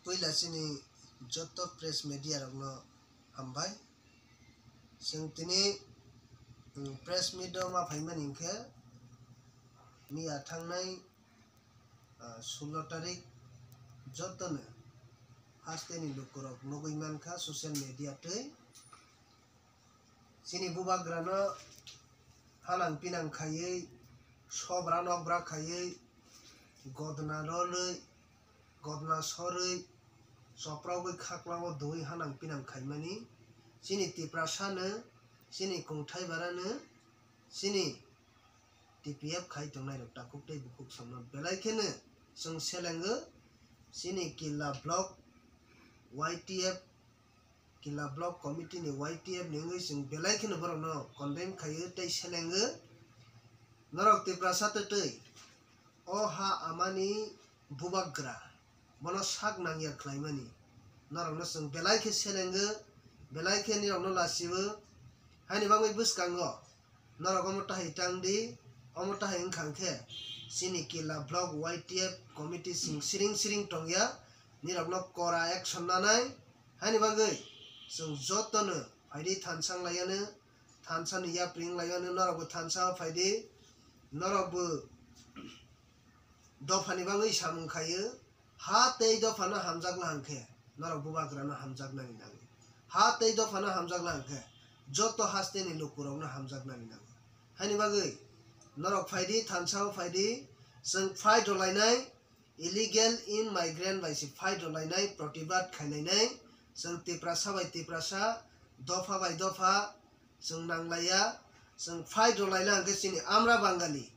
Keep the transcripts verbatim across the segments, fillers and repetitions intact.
Puila chini joto press media rokno hambai. Chwng tini, mm, press meet o ma phaimani hinkhe miya thangnai, ah, sulo tarik jotono hasteni lukurok nugwi mankha social media twi. Chini bubagrano hanang pinang khaiwi, sobra nokbra khaiwi, godna rolwi, godna sorwi, choprogwi khaklao dui hanang pinang khaimani, chini Tiprasano, chini kungthai barano, chini T P F khai tongnairok takhuk tei bukhuk somno belai kheno chwng selengo, chini Killa block Y T F Killa Block Committee ni Y T F ni wngwi chwng belai kheno borokno condemn khaio tei selengo. Norok Tiprasa twtwi o ha amani bubagra, bono sak nangya khlaimani norokno chwng belai khe selengo, belai khe nirokno lachio. Haini bagwi bwskango norok omo tahai tang di, omo tahai wngkha hwnkhe chini Killa Block Y T F committee chwng siring siring tongya, nirokno kora action nanai. Haini bagwi chwng jotono phaidi thansa wng laiano, thansa ni yapri wng laiano, norokbo thansa o phaidi, norokbo dophani bagwi samung khaio, ha tei dophano hamjakna hwnkhe norok bubagrano hamjaknani nango. Ha tei dophano hamjakna hwnkhe joto hasteni lukurokno hamjaknani nango. Haini bagwi norok phaidi, thansa o phaidi, chwng fight rwlainai, illegal immigrant bai se fight rwlainai, protibad khailainai, chwng Tiprasa bai Tiprasa, dopha bai dopha, chwng nanglaiya, chwng fight rwlaina hwnkhe chini Amra Bangali,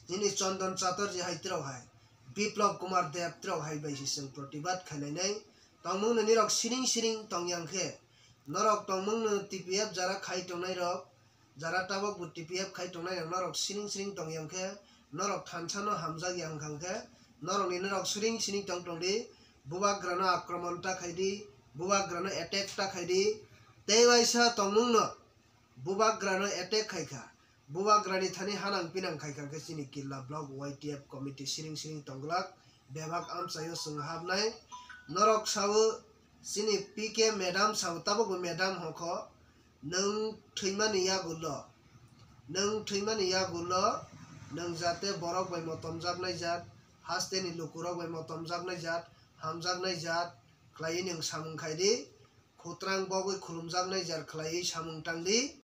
nini Chondon Chatterjee hai twrok hai, Biplab Kumar Deb twrok hai bai se chwng protibad khailainai. Tongmungno nirok siring siring tongya hwnkhe, norok tongmungno T P F jara khai tongnairok, jara tabok bo T P F khai tongnairok norok siring siring tongya hwnkhe, norok thansano hamjakya wngkha hwnkhe, norokni norok siring siring tong tongdi, bubagrano akromon ta khaidi, bubagrano attack ta khaidi, tei waisa tongmungno bubagrano attack khaikha, bubagrani thani hanang pinang khaikha khe chini Killa Block Y T F committee siring siring tongglak, bebak amchaio chwng habnai. Norok sao chini P K madam sao, tabukbo madam hokho, nwng thwimani yagulo, nwng thwimani yagulo nwng jate borok bai motomjaknai jat, hasteni lukurok bai motomjaknai jat, hamjaknai jat khlaiwi nwng samung khaidi, khutrang bogwi khulumjaknai jat khlaiwi samung tangdi.